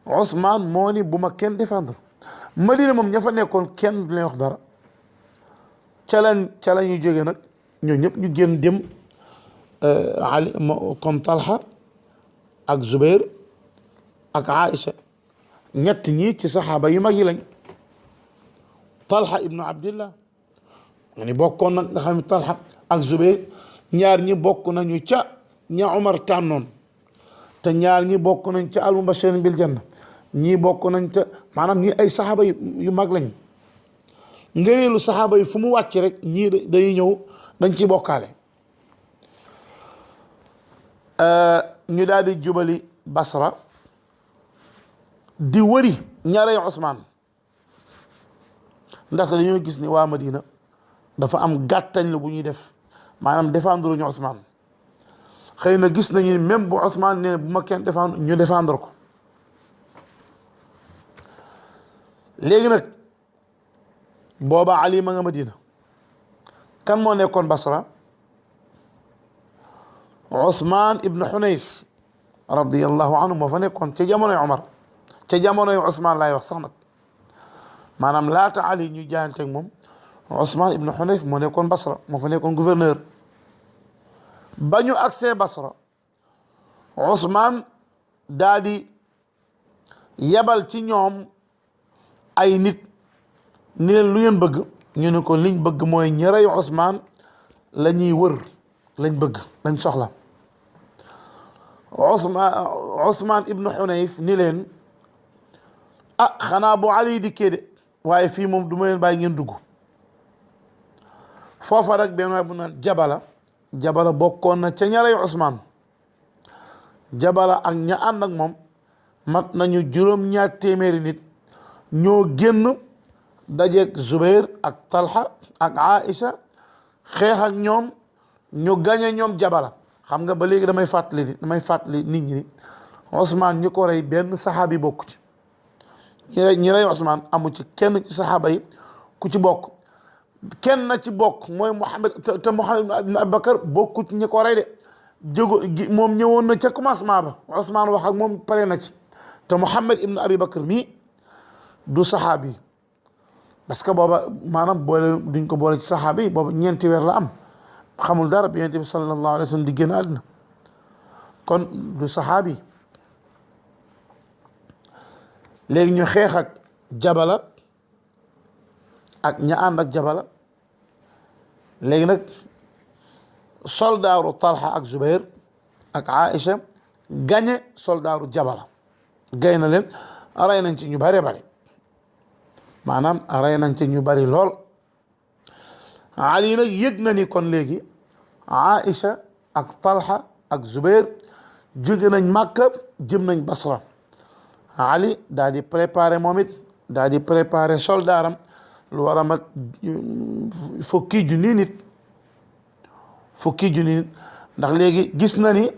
Ousmane moo ni bu ma kenn défendre Madina moom ña fa nekkoon kenn du leen wax dara ca la ñu jógee nag ñoo ñëpp ñu génn dem Ali comme Talha ak Zubair ak Aïcha ñett ñi ci saxaaba yu mag yi lañ Talha ibnu Abdillah nga ni bokkoon nag nga xam ne Talha ak Zubair ñaar ñi bokk nañu ca ña Umar tànnoon te ñaar ñi bokk nañ ca al-mubashirin bil janna ñii bokk nañ ca maanaam ñii ay saxaaba yu mag lañ ngëneelu saxaaba yi fu mu wàcc rek ñii dañuy ñëw dañ ci bokkaale ñu daal di jubali Basra di wëri ñaarey Ousmane ndaxte dañoo gis ni waa Madina dafa am gàttañ la bu ñuy def maanaam défendre ñu Ousmane xëy na gis nañu même bu Ousmane ne bu ma kenn défendre ñu défendre ko. léegi nag booba Ali ma nga Madina kan moo nekkoon Basra Ousmane ibn Hunayf radiyallahu anhu moo fa nekkoon ca jamonoy Omar ca jamonoy Ousmane laay wax sax nag maanaam laata Ali ñu jaayanteeg moom Ousmane ibn Hunayf moo nekkoon Basra moo fa nekkoon gouverneur ba ñu agsee Basra Ousmane daa di yebal ci ñoom ay nit ni leen lu ngeen bëgg ñu ne ko liñ bëgg mooy ñi rey Ousmane la ñuy wër lañ bëgg lañ soxla Ousmane ibn Hunayf ni leen ah xanaa bu Ali dikkee de waaye fii moom du ma leen bàyyi ngeen dugg foofa rek benn waay bu naan Jabala bokkoon na ca ña rey Ousmane Jabala ak ña ànd ak moom mat nañu juróom-ñaar téeméeri nit ñoo génn dajeeg Zubair ak Talha ak Aïcha xeex ak ñoom ñu gañe ñoom Jabala xam nga ba léegi damay fàttali nit ñi ni Ousmane ñi ko rey benn saxaabi bokku ci ñi rey Ousmane amu ci kenn ci saxaaba yi ku ci bokk kenn na ci bokk mooy Muhammad te Muhammad ibn Abubakar bokku ci ñi ko rey de moom ñëwoon na ca commencement ba Ousmane wax ak moom pare na ci te Muhammad ibn Abubakar mii du saxaabi parce que booba maanaam boole duñ ko boole ci saxaabi booba ñeenti weer la am xamul dara bi Yonent bi sallallahu alayhi wa sallam di génn àddina kon du saxaabi léegi ñu xeex ak Jabala ak ña ànd ak Jabala léegi nag soldaaru Talha ak Zubair ak Aïcha gañe soldaaru Jabala gay na leen rey nañ ci ñu bari maanaam rey nañ ci ñu bari lool Ali nag yëg na ni kon léegi Aïcha ak Talha ak Zubair jóge nañ Màkka jëm nañ Basra Ali daal di préparé moom it daal di préparé soldaaram lu war a mat fukki junni nit ndax léegi gis na ni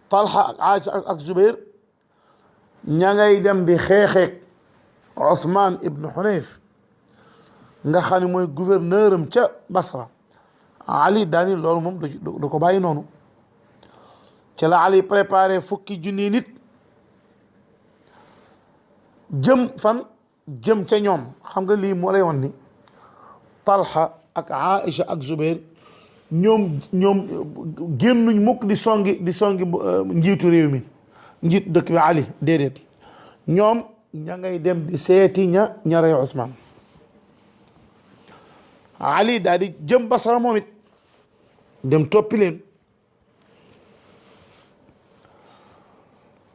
Talha ak Aïcha ak Zubair ña ngay dem di xeexeek Ousmane ibn Hunayf nga xam ne mooy gouverneur am ca Basra Ali daani loolu moom du ko bàyyi noonu ca la Ali préparé fukki junni nit jëm fan jëm ca ñoom xam nga lii moo lay wan ni Talha ak Aïcha ak Zubair ñoom génnuñ mukk di songi njiitu réew mi njiitu dëkk bi Ali déedéet ñoom ña ngay dem di seeti ña rey Ousmane Ali daal di jëm Basra moom it dem toppi leen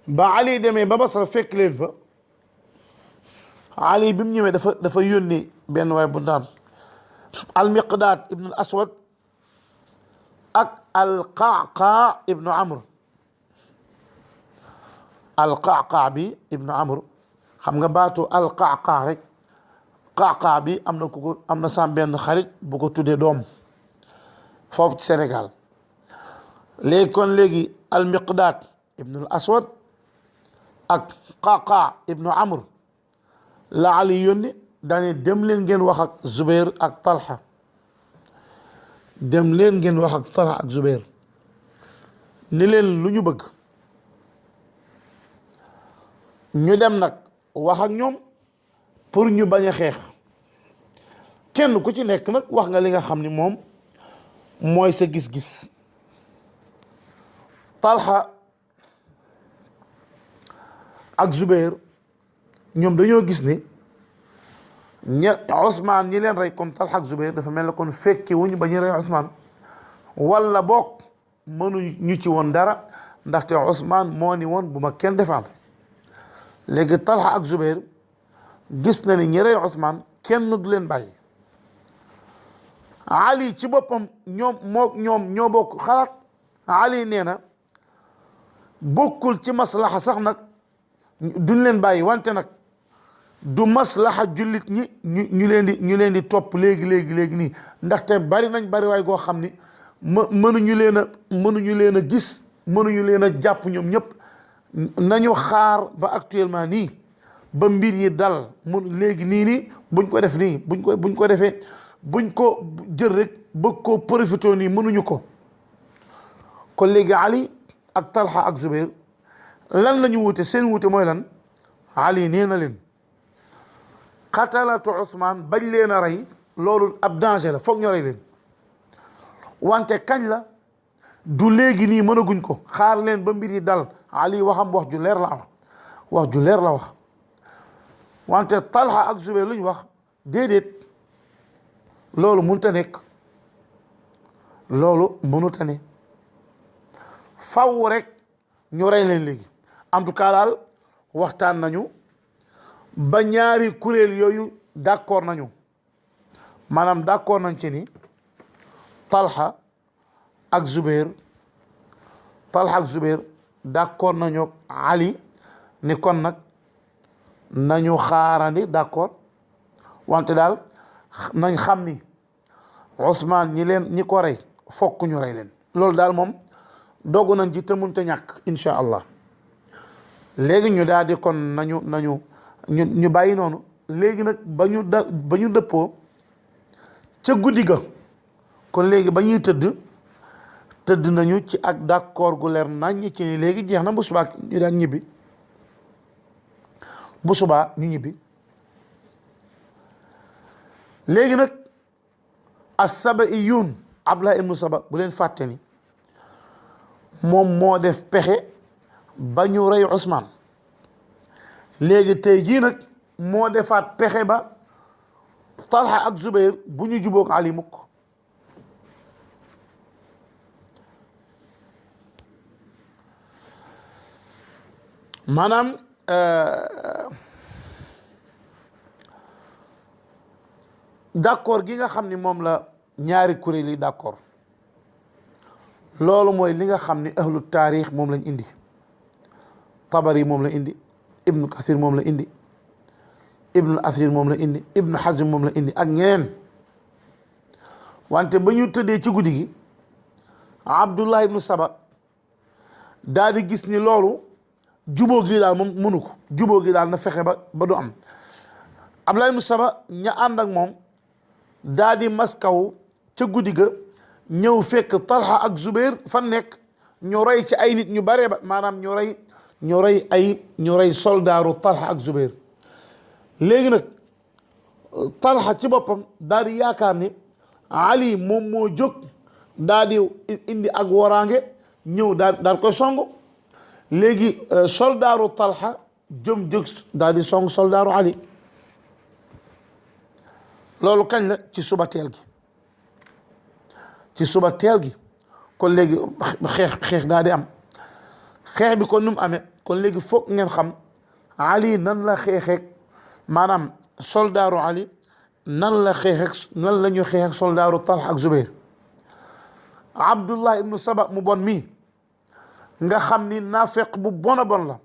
ba Ali demee ba Basra fekk leen fa Ali bi mu ñëwee dafa yónni benn waay bu naan al-Miqdaad ibn al-Aswad ak al-Qa'qa' ibnu Amr al-Qa'qa' bi ibnu Amr xam nga baatu al-Qa'qa' rek Qa'qa' bi am na sam benn xarit bu ko tuddee doom foofu ci Sénégal léegi al-Miqdaad ibnu al-Aswad ak Qa'qa' ibnu Amr la Ali yónni daane dem leen ngeen wax ak Zubair ak Talha dem leen ngeen wax ak Talha ak Zubair ni leen lu ñu bëgg ñu dem nag wax ak ñoom pour ñu bañ a xeex kenn ku ci nekk nag wax nga li nga xam ni moom mooy sa gis-gis Talha ak Zubair ñoom dañoo gis ni Ousmane ñi leen rey comme Talha ak Zubair dafa mel ne kon fekke wuñu ba ñu rey Ousmane wala boog mënuñ ñu ci woon dara ndaxte Ousmane moo ni woon bu ma kenn défendre léegi Talha ak Zubair gis na ni ñi rey Ousmane kenn du leen bàyyi Ali ci boppam ñoom ñoo bokk xalaat Ali nee na bokkul ci maslaxa sax nag duñ leen bàyyi wante nag du maslaha jullit ñi ñu leen di topp léegi nii ndaxte bari nañ bari waay goo xam ni mënuñu leen a gis mënuñu leen a jàpp ñoom ñëpp. nañu xaar ba actuellement nii ba mbir yi dal léegi nii buñ ko def nii buñ ko defee buñ ko jël rek bëgg ko profité nii mënuñu ko. kon léegi Ali ak Talha ak Zubair lan la ñu wute seen wute mooy lan. Ali nee na leen qatalatu Ousmane bañ leen a rey loolu ab danger la foog ñu rey leen wante kañ la du léegi nii mënaguñ ko xaar leen ba mbir yi dal. Ali waxam wax ju leer la wax wante Talha ak Zubair lu ñu wax déedéet loolu mënut a nekk loolu mënut a ne faw rek ñu rey leen léegi. en tout cas daal waxtaan nañu ba ñaari kuréel yooyu d'accord nañu maanaam d'accord nañ ci ni Talha ak Zubair d'accord nañu Ali ni kon nag nañu xaarandi d'accord wante daal nañ xam ni Ousmane ñi ko rey fokk ñu rey leen. loolu daal moom dogu nañ ci te mënut a ñàkk incha allah. léegi ñu daal di kon ñu bàyyi noonu. léegi nag ba ñu dëppoo ca guddi ga kon léegi ba ñuy tëdd nañu ci ak d'accord gu leer nañ ci ni léegi jeex na bu subaa ñu daan ñibbi bu subaa ñu ñibbi. léegi nag as-Sabaiyun Abdullah ibnu Saba bu leen fàtte ni moom moo def pexe ba ñu rey Ousmane. léegi tey jii nag moo defaat pexe ba Talha ak Zubair bu ñu jubóog Ali mukk. maanaam d'accord gi nga xam ni moom la ñaari kuréel yi d'accord loolu mooy li nga xam ni ahlu taarix moom lañ indi. Tabari moom la indi, Ibnu Kathir moom la indi, Ibnu Athir moom la indi, Ibnu Hazm moom la indi ak ñeneen. wante ba ñu tëddee ci guddi gi Abdullah ibnu Saba daal di gis ni loolu jubóo gi daal moom mënu ko jubóo gi daal na fexe ba du am. Abdullah ibnu Saba ña ànd ak moom daal di maskaw ca guddi ga ñëw fekk Talha ak Zubair fan nekk ñu rey ci ay nit ñu bare ba maanaam ñu rey soldaaru Talha ak Zubair. léegi nag Talha ci boppam daal di yaakaar ni Ali moom moo jóg daal di indi ak waraange ñëw daal koy song. léegi soldaaru Talha jóg daal di song soldaaru Ali. loolu kañ la ci suba teel gi kon léegi xeex daal di am. xeex bi kon nu mu amee kon léegi foog ngeen xam Ali nan la xeexeek maanaam soldaaru Ali nan la ñu xeexeek soldaaru Talha ak Zubair. Abdullah ibnu Saba mu bon mii nga xam ni naafeq bu bon a bon la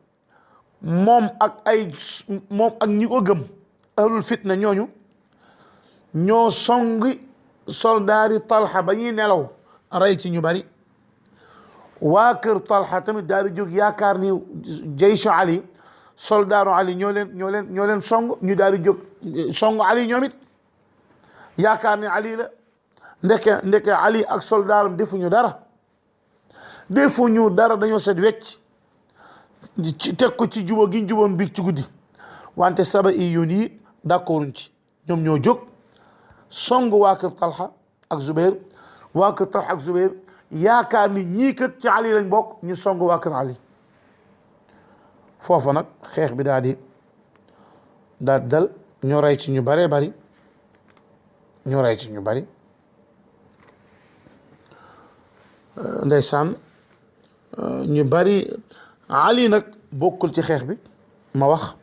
moom ak ñi ko gëm ahlul fitna ñoo songi soldaari Talha ba ñuy nelaw rey ci ñu bari. waa kër Talha tamit daal di jóg yaakaar ni jeyshu Ali soldaaru Ali ñoo leen song ñu daal di jóg song Ali ñoom it yaakaar ni Ali la ndeke Ali ak soldaaram defuñu dara dañoo set wecc teg ko ci jubóo gi juboon bi ci guddi. wante Sabaiyun yi d'accorduñ ci ñoom ñoo jóg song waa kër Talha ak Zubair. waa kër Talha ak Zubair yaakaar ni ñii kat ci Ali lañ bokk ñu song waa kër Ali. foofu nag xeex bi daal di dal ñu rey ci ñu baree bari ndeysaan ñu bari. Ali nag bokkul ci xeex bi ma wax,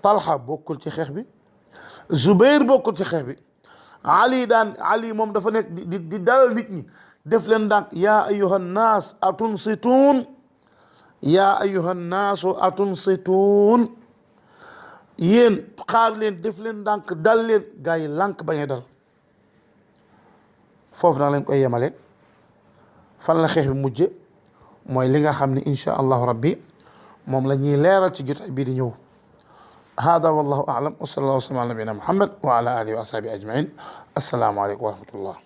Talha bokkul ci xeex bi, Zubair bokkul ci xeex bi. Ali moom dafa nekk di dalal nit ñi def leen ndànk. yaa ayyuhan naas atunsituun yéen xaar leen def leen ndànk dal leen gaa yi lànk bañ a dal foofu nag lañ koy yemale fan la xeex bi mujje mooy li nga xam ne insha allahu rabbi moom la ñuy leeral ci jotaay bii di ñëw hada wallahu a'lam wa sallallahu wa sallam ala nabina muhammad wa ala alihi wa ashabihi ajmain assalaamu aleykum wa rahmatullah